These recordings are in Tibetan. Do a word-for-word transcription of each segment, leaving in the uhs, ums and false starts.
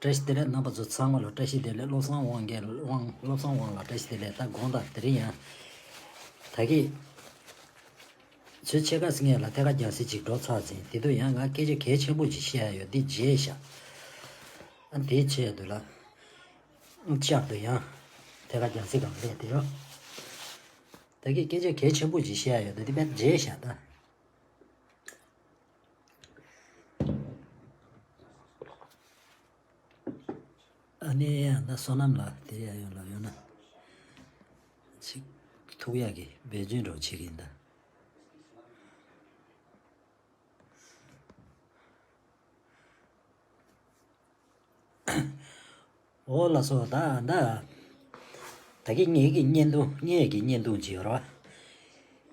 བཀྲ་ཤིས་བདེ་ལེགས། རྣམ་པ་ཚོ་ཚང་མ་ལ་བཀྲ་ཤིས་བདེ་ལེགས། བློ་བཟང་དབང་རྒྱལ་དབང་། བློ་བཟང་དབང་ལ་བཀྲ་ཤིས་བདེ་ལེགས། ད་དགོངས་དག། དེ་རིང་ཡང་ད་གི་ཚོད་ཕྱེད་ཀ་ཙམ་ལ་ཐད་ཀར་རྒྱང་སྲིང་ཅིག་འགྲོ་ཚར་ཟིན། དེ་དུས་ཡང་ང་སྐད་ཆ་གལ་ཆེན་པོ་ཅིག་བཤད་ཡ་ཡོད། འདི་བརྗེད་ཤག་ཨ་འདི་བྱས་དུས་ལ་ལྕགས་དུ་ཡང་ཐད་ཀར་རྒྱང་སྲིང་སྒང་སླེབས་དེ་རོ། ད་གི་སྐད་ཆ་གལ་ཆེན་པོ་ཅིག་བཤད་ཡ་ཡོད། འདི་དཔེ་བརྗེད་ཤག་ད། ཨ་ནེ་ཡང་ད་བསོད་ནམས་ལགས་དེ་ཡ་ཡོང་ལ་ཡོང་ན་ཅིག་ཐུག་ཡག་གི་འབད་བརྩོན་འགྲོ་བྱེད་ཀྱིན་ད། འོ་ལགས་སོ། ད་ད་ད་གི་ངེད་ཀྱི་བརྙན་ཐུང་ངེད་ཀྱི་བརྙན་ཐུང་ཅིག་ཡོད་ར།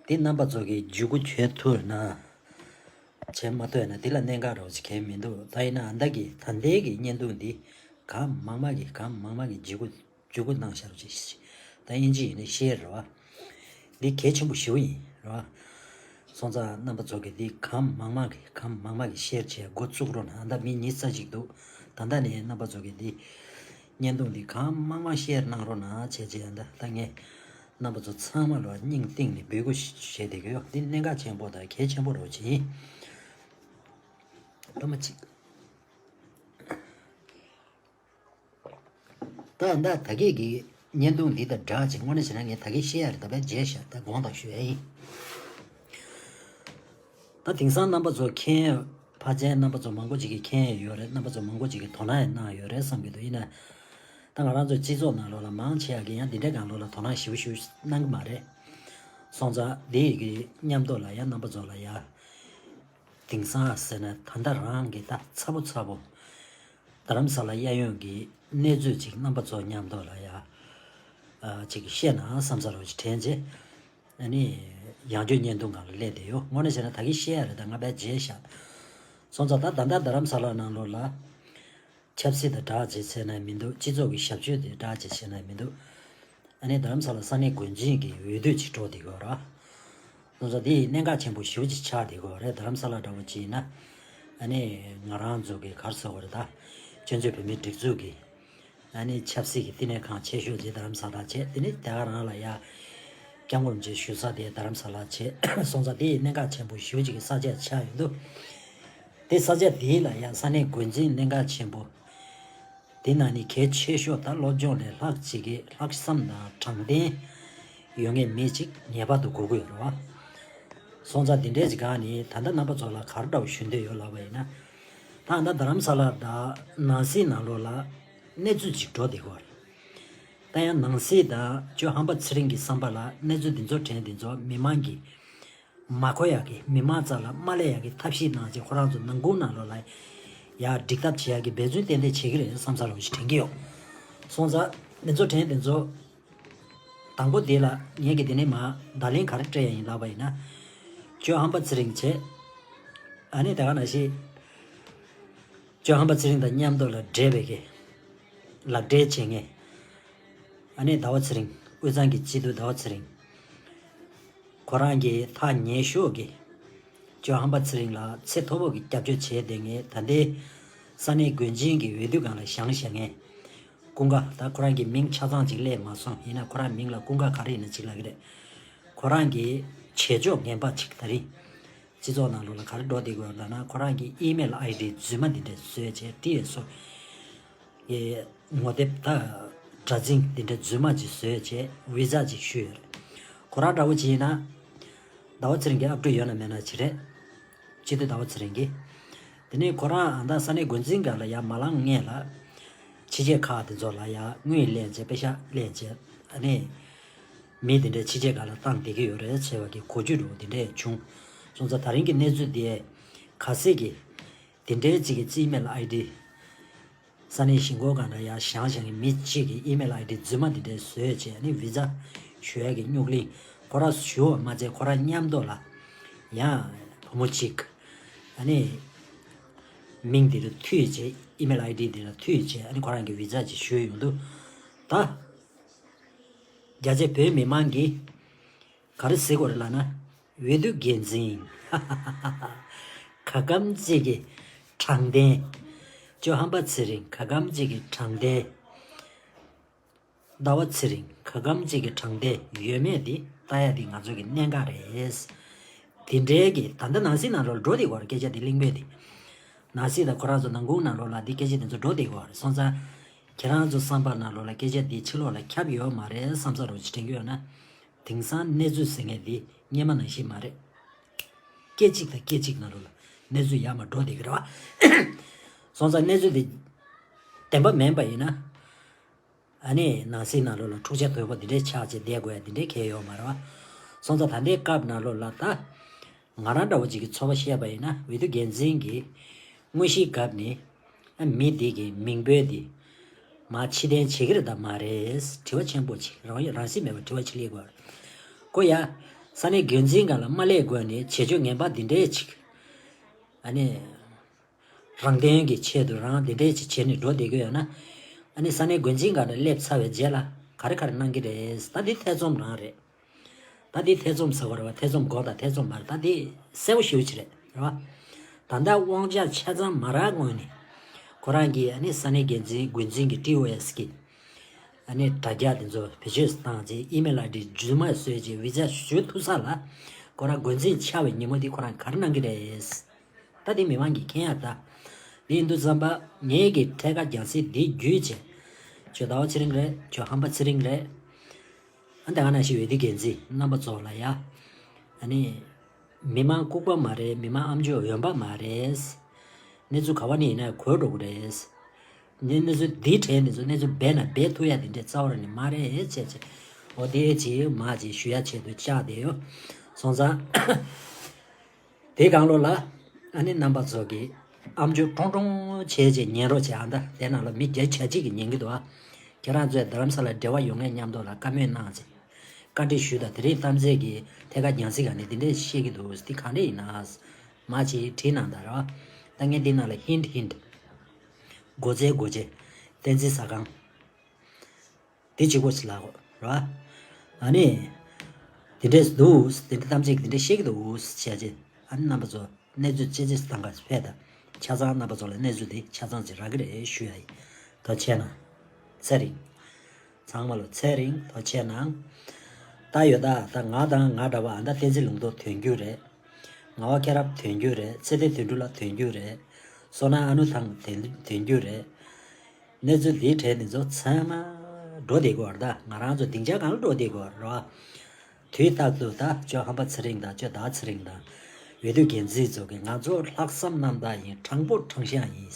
འདི་རྣམ་པ་ཚོ་གི་ལྗིད་ཁུ་བྱེད་ཐུབ་ན། བྱེད་མ་ཐུབ་ན་འདི་ལ་གནད་འགག་རོགས་ཅིག་གལ་མི་འདུག་ད་ཡིན་ན་ཨ་ད་གི་ད་ལྟའི་གི་བརྙན་ཐུང་འདི་གང་མང་མང་གི་གང་མང་མང་གི་ལྗིད་ཁུ་ལྗིད་ཁུ་གནང་ཤར་ཅིག་ད་དབྱིན་ཇི་ཡིན་ན་ཤེར་ར་བ། འདི་གལ་ཆེན་པོ་ཞེ་པོ་ཡིན་ར་བ། སོང་ཙང་རྣམ་པ་ཚོ་གི་འདི་གང་མང་མང་གི་གང་མང་མང་གི་ཤེར་བྱས་འགོ་བཙུགས་རོགས་གནང་། ད་མི་ཉི་ཤུ་རྩ་གཅིག་འདུག་ད་ལྟ་ནས་རྣམ་པ་ཚོ་གི་འདི་བརྙན་ཐུང་འདི་གང་མང་མང་ཤེར་གནང་རོགས་གནང་བྱས་བྱས། ད་ད་ངས་རྣམ་པ་ཚོ་ཚང་མ་ལ་སྙིང་གཏིང་ནས་འབོད་སྐུལ་བྱས་བསྡད་ཀྱི་ཡོད། འདི་གནད་འགག་ཆེན་པོ་དང་གལ་ཆེན་པོ་རེད་བ་ཅིག་ཡིན། སློབ་མ་གཅིག་ད་ད་ད་གས་ཀྱི་བརྙན་ཐུང་འདི་དང་འདྲ་ཅིག་དངོས་གནས་བྱས་ན་ངས་ད་གས་བཤད་ཡ་རེད། ད་བས་བརྗེད་ཤག་ད་དགོངས་དག་ཞུ་ཡ་ཡིན། ད་དེང་སང་རྣམ་པ་ཚོ་མཁྱེན་ཡོད། ཕལ་ཆེར་རྣམ་པ་ཚོ་མང་པོ་ཅིག་གིས་མཁྱེན་ཡོད་རེད། རྣམ་པ་ཚོ་མང་པོ་ཅིག་གིས་དོ་སྣང་ཡང་གནང་ཡོད་རེད་བསམ་གྱི་འདུག་ཡིན་ན་ད་ང་རང་ཚོའི་སྤྱི་ཚོགས་ནང་ལོགས་ལ་མང་ཆེ་བ་གིས་ཡང་འདི་འདྲའི་སྒང་ལོགས་ལ་དོ་སྣང་ཞེ་པོ་ཞེ་པོ་གནང་གི་མ་རེད། སོང་ཙང་འདི་ཡི་གི་མཉམ་དུ་ལ་ཡང་རྣམ་པ་ཚོ་ལ་ཡང་དེང་སང་ཟེར་ན་ད་ལྟ་རང་གི་ད་ཚ་པོ་ཚ་པོ་རྡ་རམ་ས་ལ་གཡས་གཡོན་གྱི་གནས་ཚུལ་ཅིག་རྣམ་པ་ཚོ་མཉམ་དུ་ལ་ཡ་ཨ་ཅིག་བཤད་ན་བསམ་ས་རོགས་ཅིག་དྲན་རྗེས་ཨ་ནི་ཡང་བསྐྱར་བརྙན་ཐུང་སྒང་ལ་སླེབས་བསྡད་ཡོད། དངོས་གནས་བྱས་ན་ད་གིན་བཤད་ཡ་རེད། ད་ང་དཔེ་བརྗེད་ཤག་སོང་ཙང་ད་ད་ལྟ་རྡ་རམ་ས་ལ་ནང་ལོགས་ལ་ཆབ་སྲིད་དང་སྦྲགས་བྱས་བྱས་ན་མི་འདུག་སྤྱི་ཚོགས་ཀྱི་ཞབས་ཞུ་དེ་སྦྲགས་བྱས་བྱས་ན་མི་འདུག་ཨ་ནི་རྡ་རམ་ས་ལ་ས་གནས་འགོ་འཛིན་གྱི་འོས་བསྡུ་ཅིག་འགྲོ་བསྡད་ཡོད་ར། སོང་ཙང་དེ་ཡི་གནད་འགག་ཆེན་པོ་ཞེ་པོ་ཅིག་ཆགས་བསྡད་ཡོད་རེད། རྡ་རམ་ས་ལ་འདྲ་བོ་ཅིག་ཡིན་ན་ཨ་ནི་ང་རང་ཚོ་གི་ག་རེ་ཟེར་དགོས་རེད། ད་བཙན་བྱོལ་བོད་མིའི་སྒྲིག་འཛུགས་ཀྱི་ཨ་ནི་ཆབ་སྲིད་ཀྱི་བསྟི་གནས་ཁང་ཆེ་ཤོས་དེ་རྡ་རམ་ས་ལ་བྱས། དེ་ནི་དེ་ག་རང་ལ་ཡ་སྐྱབས་མགོན་རིན་པོ་ཆེ་བཞུགས་ས་དེ་རྡ་རམ་ས་ལ་བྱས། སོང་ཙང་དེ་ཡི་གནད་འགག་ཆེན་པོ་ཞེ་པོ་ཅིག་གི་ས་ཆ་ཆགས་ཡོད་འདུག་དེ་ས་ཆ་དེ་ལ་ཡ་ས་གནས་འགོ་འཛིན་གནད་འགག་ཆེན་པོ། དེ་ནང་ནས་གལ་ཆེ་ཤོས་ད་སློབ་སྦྱོང་ལས་ལྷག་ཅིག་གི་ལྷག་བསམ་དང་དྲང་བདེན་ཡོད་མཁན་མི་ཅིག་ངེས་པར་དུ་དགོས་ཀྱི་ཡོད་རེད་བ། སོང་ཙང་དེ་འདྲའི་ཅིག་སྒང་ནས་ད་ལྟ་རྣམ་པ་ཚོ་ལ་ག་རེ་འདྲ་བོ་ཞུ་འདོད་ཡོད་ལབ་པ་ཡིན་ན། ད་ལྟ་རྡ་རམ་ས་ལ་དང་ནང་སྲིད་ནང་ལོགས་ལ་གནས་ཚུལ་ཅིག་འགྲོ་བསྡད་ཀྱི་ཡོད་རེད། ད་ཡང་ནང་སྲིད་དང་ཇོ་ཧམ་པ་ཚེ་རིང་གི་བསམ་པ་ལ་གནས་ཚུལ་འདི་ཚོ་དྲན། འདི་ཚོ་མི་མང་གིས་མ་གོ་ཡག་གི་མི་མང་རྩ་ལ་མ་སླེབས་ཡག་གི་ཐབས་ཤེས་གནང་བྱས་ཁོ་རང་ཚོ་ནང་ཁུལ་ནང་ལོགས་ལ་ཡར་འགྲིག་ཐབས་བྱེད་ཡག་གི་འབད་བརྩོན་ཏན་ཏན་བྱེད་ཀྱི་རེད་བསམ་ས་རོགས་ཞིག་དྲན་གྱི་ཡོད། སོང་ཙང་འདི་ཚོ་དྲན། འདི་ཚོ་དང་པོ་འདི་ལ་ངས་ཀྱི་དེ་ནས་མ་བརྡ་ལན་ག་རེ་སྤྲད་ཡ་ཡིན་ལབ་པ་ཡིན་ན། ཇོ་ཧམ་པ་ཚེ་རིང་བྱས། ཨ་ནི་དེ་ག་ནང་བཞིན་ཇོ་ཧམ་པ་ཚེ་རིང་དང་མཉམ་དུ་ལ་འབྲེལ་བའི་གི་ལག་འབྲེལ་བྱེད་མཁན། ཨ་ནི་ཟླ་བ་ཚེ་རིང་། དབུས་གཙང་གི་སྤྱི་འཐུས་ཟླ་བ་ཚེ་རིང་། ཁོ་རང་གི་ཐག་ཉེ་ཤོས་ཀྱི་ཇོ་ཧམ་པ་ཚེ་རིང་ལ་ཚད་མཐོ་པོ་གི་སྐྱབས་བཅོལ་བྱས་བསྡད་མཁན། ད་ལྟའི་ས་གནས་འགོ་འཛིན་གྱི་འོས་བསྡུ་སྒང་ལ་བཞེངས་བཞེངས་མཁན། ཀུན་དགའ། ད་ཁོ་རང་གི་མིང་ཆ་ཚང་ཅིག་སླེབས་མ་སོང་། ཡིན་ན་ཁོ་རང་མིང་ལ་ཀུན་དགའ་ག་རེ་ཡིན་ན་ཅིག་ལབ་ཀྱི་རེད། ཁོ་རང་གི་བྱེད་ཕྱོགས་ངན་པ་ཅིག་ད་རིང་སྤྱི་ཚོགས་ནང་ལོགས་ལ་ག་རེ་འགྲོ་བསྡད་ཀྱི་ཡོད་ལབ་ན། ཁོ་རང་གི་ཨི་མེལ་ཨའི་ཌི་རྫུན་མ་འདི་འདྲ་བཟོས་བྱས་ཏི་ཨེས་ཨོ་ཡི་ངོ་དེབ་ད་དྲ་འཛིན་འདི་འདྲ་རྫུན་མ་ཅིག་བཟོས་བྱས་ཝི་ཛ་ཅིག་ཞུས་ཡོད་རེད། ཁོ་རང་འདྲ་བོ་ཅིག་ཡིན་ན་ཟླ་བ་ཚེ་རིང་གི་ཨབ་ཕྲུག་ཡོད་ན་མེད་ན་ཅིག་རེད། སྤྱི་འཐུས་ཟླ་བ་ཚེ་རིང་གིས། དེ་ནས་ཁོ་རང་ད་ས་གནས་འགོ་འཛིན་སྒང་ལ་ཡར་མ་ལངས་སྔོན་ལ་ཕྱི་རྒྱལ་ཁག་དེ་ཚོ་ལ་ཡར་དངུལ་ལེན་བྱས། པེ་ཤག་ལེན་བྱས། ཨ་ནི་མི་དེ་འདྲ་ཕྱི་རྒྱལ་སྒང་ལ་བཏང་བསྡད་ཀྱི་ཡོད་རེད་ཟེར་བ་གི་གོ་རྒྱུ་འདྲ་བོ་དེ་འདྲ་བྱུང་། སོང་ཙང་ད་རིང་གི་གནས་ཚུལ་དེ་ག་ཚད་ཀྱི་དེ་འདྲའི་ཅིག་གི་ཨི་མེལ་ཨའི་ཌི། ས་གནས་གཞིས་འགོ་སྒང་ལ་ཡར་བཞེངས་བཞེངས་ཀྱི་མི་གཅིག་གིས་ཨི་མེལ་ཨའི་ཌི་རྫུན་མ་འདི་འདྲ་བཟོས་བྱས། ཨ་ནི་ཝི་ཛ་ཞུ་ཡག་གི་རྙོག་གླེང་། ཁོ་རང་ཞུ་བ་མ་ཚད་ཁོ་རང་མཉམ་དུ་ལ་ཡང་བུ་མོ་གཅིག་ཨ་ནི་མིང་འདི་ལ་མཐུད་བྱས། ཨི་མེལ་ཨའི་ཌི་འདི་ལ་མཐུད་བྱས། ཨ་ནི་ཁོ་རང་གི་ཝི་ཛ་ཅིག་ཞུས་ཡོང་དུས། ད་རྒྱ་ཆེ་བོད་མི་མང་གིས་ག་རེ་ཟེར་དགོས་རེད་ལབ་ན། འོས་བསྡུ་འགན་འཛིན། ཧ་ཧ་ཧ་ཧ། ག་གམ་ཅིག་གི་དྲང་བདེན། ཅོ་ཧམ་པ་ཚེ་རིང་ཁ་སྐམ་གཅིག་གི་དྲང་བདེན། ཟླ་བ་ཚེ་རིང་ཁ་སྐམ་གཅིག་གི་དྲང་བདེན་ཡོད་མེད་འདི་ལྟ་ཡ་འདི་ང་ཚོ་གི་གནད་འགག་རེད། དེ་འདྲའི་གི་ད་ལྟ་ནང་སྲིད་ནང་ལོགས་འགྲོ་དེ་གོ་ར་སྐད་ཆ་འདི་གླེང་མེད་དེ། ནང་སྲིད་དང་ཁོ་རང་ཚོ་ནང་ཁུལ་ནང་ལོགས་ལ་འདི་སྐད་ཆ་འདི་ཚོ་འགྲོ་དེ་གོ་ར་སོང་ཙང་། ཁྱེད་རང་ཚོ་བསམ་པ་ནང་ལོགས་ལ་སྐད་ཆ་འདི་ཕྱི་ལོགས་ལ་ཁྱབ་ཡོད་མ་རེད་བསམ་ས་རོགས་ཅིག་དྲན་གྱི་ཡོད་ན། དེང་སང་གནས་ཚུལ་ཟེར་མཁན་འདི་སྔོན་མ་ནང་བཞིན་མ་རེད། སྐད་ཅིག་དང་སྐད་ཅིག་ནང་ལོགས་ལ་གནས་ཚུལ་ཡར་མར་འགྲོ་བསྡད་ཀྱི་རེད་བ། སོང་ཙང་གནས་ཚུལ་འདི་བདེན་པ་མིན་པ་ཡིན་ན། ཨ་ནི་ནང་སྲིད་ནང་ལོགས་ལ་འཁྲུག་ཆ་དོད་པོ་འདི་འདྲའི་ཆགས་བྱས་བསྡད་དགོས་ཡ་འདི་འདྲའི་གལ་ཡོད་མ་རེད་བ། སོང་ཙང་ད་ལྟའི་སྐབས་ནང་ལོགས་ལ་ད། ང་རང་འདྲ་བོ་ཅིག་གི་ཚོར་བ་བཤད་པ་ཡིན་ན་འོས་བསྡུ་འགན་འཛིན་གྱི་དངོས་གཞིའི་སྐབས་ནས་ཨ་མི་འདི་གི་མིང་འབོད་འདི་མ་ཕྱིར་འཐེན་བྱེད་ཀྱི་རེད་དམ་མ་རེད། དྲི་བ་ཆེན་པོ་ཅིག་རང་ཡོད་རང་སྲིད་མེད་པར་དྲི་བ་ཅིག་སླེབས་དགོས། ཀོ་ཡ། ས་གནས་འགན་འཛིན་སྒང་ལ་མ་སླེབས་དགོས་ནས་བྱེད་སྤྱོད་ངན་པ་འདི་འདྲས་ཅིག་ཨ་ནི། རང་དོན་གྱི་ཆེད་དུ་རང་འདི་འདྲས་ཅིག་བྱས་ནས་འགྲོ་བསྡད་ཀྱི་ཡོད་ན། ཨ་ནི་ས་གནས་འགན་འཛིན་སྒང་ལ་སླེབས་ཚར་བའི་རྗེས་ལ་ག་རེ་ག་རེ་གནང་གི་རེད། ད་འདི་ཐེ་ཚོམ་རང་རེད། ད་འདི་ཐེ་ཚོམ་ཟེར་བ་རེད་བ། ཐེ་ཚོམ་དགོངས་དང་ཐེ་ཚོམ་མ་རེད། ད་འདི་གསལ་པོ་ཞེ་པོ་ཅིག་རེད། རེད་བ། ད་ལྟ་དབང་ཆ་ཆ་ཚང་མ་རག་སྔོན་ནས་ཁོ་རང་གིས་ཨ་ནི་ས་གནས་འགན་འཛིན་འགོ་འཛིན་གྱི་ཊི་ཨོ་ཨེསི་གི་ཨ་ནི་དྲ་རྒྱ་དེ་ཚོ་བེད་སྤྱོད་བཏང་རྗེས་ཨི་མེལ་ཨའི་ཌི་རྫུན་མ་བཟོས་རྗེས་བི་ཛ་ཞུ་ཐུབ་ས་ལ་ཁོ་རང་འགོ་འཛིན་ཆགས་པའི་ཉིན་མོ་འདི་ཁོ་རང་ག་རེ་གནང་གི་རེད། ད་དེ་མི་མང་གིས་མཁྱེན་ཡ་ད། དེ་ཡིན་དུས་ཙམ་པ་ངེད་ཀྱི་ཐད་ཀར་རྒྱང་སྲིང་འདི་བརྒྱུད་བྱས། ཁྱོད་ཟླ་བ་ཚེ་རིང་རེད། ཁྱོད་ཧམ་པ་ཚེ་རིང་རེད། ཨ་ད་ག་ནང་བཞིན་འོས་བསྡུ་འགན་འཛིན་རྣམ་པ་ཚོ་ལ་ཡ། ཨ་ནི། མི་མང་ལྐུགས་པ་མ་རེད། མི་མང་ཨམ་ཅོག་འོན་པ་མ་རེད། གནས་ཚུལ་ག་བ་ནས་ཡིན་ན་གོ་འགྲོ་གི་རེད། གནས་གནས་ཚུལ་འདི་དྲན་འདི་ཚོ་གནས་ཚུལ་སྦས་ན་སྦས་ཐུབ་ཡ་འདི་འདྲའི་རྩ་བ་རང་ནས་མ་རེད་བྱས་བྱས། འོ་དེ་ཅིག་མ་ཅིག་ཞུ་ཡ་ཆེད་དུ་བཅར་བསྡད་ཡོད། སོང་ཙང་། དེའི་སྒང་ལོགས་ལ་ཨ་ནི་རྣམ་པ་ཚོ་གིས་ཨམ་ཅོག་ཀྲོང་ཀྲོང་བྱས་བྱས་ཉན་རོགས་བྱེད། ཨ་ད་དེ་ནང་ལ་མི་བརྒྱ་ཆ་གཅིག་གིས་ཉན་གྱི་འདུག་ཨ། ཁྱེད་རང་ཚོས་རྡ་རམ་ས་ལ་འབྲེལ་བ་ཡོད་མཁན་མཉམ་དུ་ལ་བཀའ་མོལ་གནང་བྱས། བཀའ་འདྲི་ཞུས་དང་དེ་རིང་གཏམ་ཚེ་གིས་ཐད་ཀར་རྒྱང་སྲིང་སྒང་ནས་འདི་འདྲས་བཤད་ཀྱི་འདུག་འདི་གང་འདྲས་ཡིན་ན། མ་ཅིག་བྲིས་གནང་དང་ར། ད་ངས་འདི་ནང་ལ་ཧིན་ཊི་ཧིན་ཊི། སྒོ་རྩའི་སྒོ་འབྱེད། བསྟན་འཛིན་ཟ་ཁང་། དེ་གཅིག་པོ་ཞིག་ལབ་དགོས་ར། ཨ་ནི། དེ་འདྲས་འདུག་དེ་འདྲ་གཏམ་ཚིག་དེ་འདྲས་བཤད་ཀྱི་འདུག་བྱས་རྗེས་ཨ་ནི་རྣམ་པ་ཚོ་གནས་ཚུལ་ཅི་ཅི་སྟངས་ཀ་ཕེབས་དང་ཆ་ཚང་རྣམ་པ་ཚོ་ལ་གནས་ཚུལ་དེ་ཆ་ཚང་ཅིག་རག་གི་རེད་ཞུ་ཡ་ཡིན། ཐུགས་རྗེ་གནང་། ཚེ་རིང་། ཚང་མ་ལ་ཚེ་རིང་ཐུགས་རྗེ་གནང་། ད་ཡོད་ད་ད་ང་དང་ང་འདྲ་བ་ཨ་ད་བསྟན་འཛིན་ལུང་རྟོགས་དོན་བརྒྱུད་རེད། ངག་དབང་མཁྱེན་རབ་དོན་བརྒྱུད་རེད། ཚེ་བརྟན་དོན་གྲུབ་ལགས་དོན་བརྒྱུད་རེད། བསོད་ནམས་ཨ་ནུ་ཐང་དོན་བརྒྱུད་རེད། གནས་ཚུལ་འདིའི་གྲས་འདི་ཚོ་ཚང་མ་འགྲོ་བསྡད་ཀྱི་ཡོད་རེད་ད། ང་རང་ཚོ་སྡིངས་ཆ་སྒང་ལ་འགྲོ་བསྡད་ཀྱི་ཡོད་རེད་བ། དུས་རྟག་ཏུ་ད་ཅོ་ཧམ་པ་ཚེ་རིང་དང་ཅོ་ཟླ་བ་ཚེ་རིང་དང་། འོས་བསྡུ་འགན་འཛིན་ཚོ་གིས་ང་ཚོ་ལྷག་བསམ་རྣམ་དག་ཡིན། དྲང་པོ་དྲང་བཞག་ཡིན།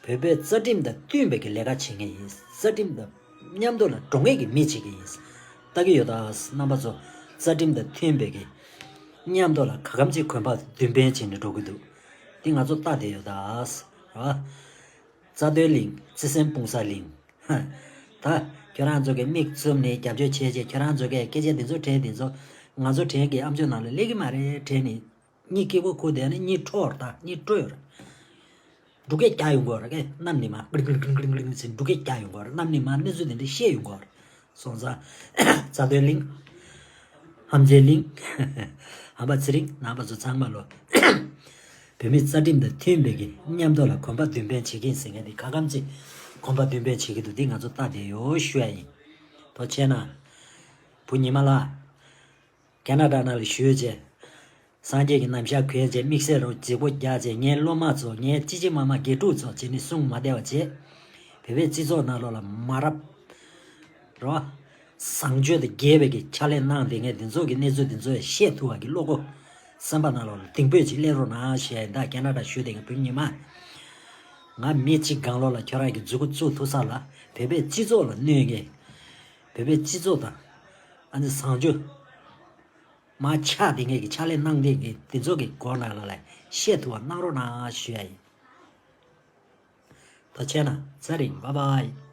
བོད་པའི་རྩ་ཁྲིམས་དང་མཐུན་པའི་གི་ལས་ཀ་བྱེད་མཁན་ཡིན། རྩ་ཁྲིམས་དང་མཉམ་དུ་ལ་འགྲོ་མཁན་གྱི་མི་ཅིག་ཡིན། ལྟ་གི་ཡོད་ད། རྣམ་པ་ཚོ་རྩ་ཁྲིམས་དང་མཐུན་པའི་གི་མཉམ་དུ་ལ་ག་གམ་ཅིག་གོམ་པ་མདུན་སྤོས་བྱས་ནས་འགྲོ་གི་འདུག་འདི་ང་ཚོ་ལྟ་བསྡད་ཡོད་ད། ར། རྩ་དོན་གླིང་། བརྩེ་སེམས་སྤུངས་ས་གླིང་། ཧ། ད་ཁྱོད་རང་ཚོ་གིས་མིག་བཙུམ་ནས་རྒྱབ་སྐྱོར་བྱས་བྱས། ཁྱོད་རང་ཚོ་གིས་སྐད་ཆ་འདི་ཚོ་དྲན་འདི་ཚོ་ང་ཚོ་དྲན་གི་ཨམ་ཅོག་ནང་ལ་སླེབས་ཀྱི་མ་རེད་དྲན་ནས། གཉིད་སྐྱིད་པོ་ཁུག་བསྡད་ནས་གཉིད་ཁྲོ་བར་ད་གཉིད་ཁྲོ་ཡོད་རེད། འབྲུག་སྐད་རྒྱག་ཡོང་གི་ཡོད་རེད། གནམ་ནས་མར་ཀྲིང་ཀྲིང་ཀྲིང་ཀྲིང་ཟེར་འབྲུག་སྐད་རྒྱག་ཡོང་གི་ཡོད་རེད། གནམ་ནས་མར་གནས་ཚུལ་འདི་འདྲ་བཤད་ཡོང་གི་ཡོད་རེད། སོང་ཙང་། རྩ་དོན་གླིང་། ཧམ་ཚེ་གླིང་། ཧམ་པ་ཚེ་རིང་རྣམ་པ་ཚོ་ཚང་མ་ལོ། བོད་མིའི་རྩ་ཁྲིམས་དང་མཐུན་པའི་གི་མཉམ་དུ་ལ་གོམ་པ་མདུན་སྤོས་བྱེད་མཁན་ཟེར་མཁན་དེ་ག་གམ་ཅིག་གོམ་པ་མདུན་སྤོས་བྱེད་ཀྱི་འདུག་འདི་ང་ཚོ་ལྟ་བསྡད་ཡོད་ཞུ་ཡ་ཡིན། ཐུགས་རྗེ་གནང་། བུ་ཉི་མ་ལགས། ཁེ་ན་ཌ་ནང་ལ་བཞུགས་བྱས། སངས་རྒྱས་ཀྱི་རྣམ་གཞག་གོན་བྱས། དམིགས་བསལ་རོ་བརྗེ་པོ་རྒྱག་བྱས། ངའི་སློབ་མ་ཚོ། ངའི་ཅི་ཅི་མ་མ་དགེ་ཕྲུག་ཚོ་བྱས་ནས་གསུང་མ་བདེ་བ་བྱས། བོད་པའི་སྤྱི་ཚོགས་ནང་ལོགས་ལ་མ་རབས། རོ། བཟང་སྤྱོད་དང་འགལ་བའི་གི་ཕྱག་ལས་གནང་བསྡད་མཁན་དེ་ཚོ་གི་གནས་ཚུལ་དེ་ཚོ་ཡང་བཤད་ཐུབ་པ་གི་བློ་ཁོག་སེམས་པ་ནང་ལོགས་ལ་གདེང་སྤོས་ཅིག་སླེབས་རོགས་གནང་ཞེས་ད་ཁེ་ན་ཌ་བཞུགས་བསྡད་མཁན་བུ་ཉི་མ། ང་མི་གཅིག་སྒང་ལོགས་ལ་ཁྱོད་རང་གི་མཛུབ་གུ་བཙུགས་ཐུབ་ས་ལ་བོད་པའི་སྤྱི་ཚོགས་ལ་གནོད་མཁན། བོད་པའི་སྤྱི་ཚོགས་དང་། ཨ་ནི་བཟང་སྤྱོད། མར་ཆག་དེ་ངེད་ཀྱི་ཕྱག་ལས་གནང་དེ་ངེད་དེ་ཚོ་གི་སྐོར་ནང་ལ་ལ་བཤད་ཐུབ་པ་གནང་རོགས་གནང་ཞུ་ཡ་ཡིན། ཐུགས་རྗེ་གནང་། ཚེ་རིང་། བྷའི་བྷའི།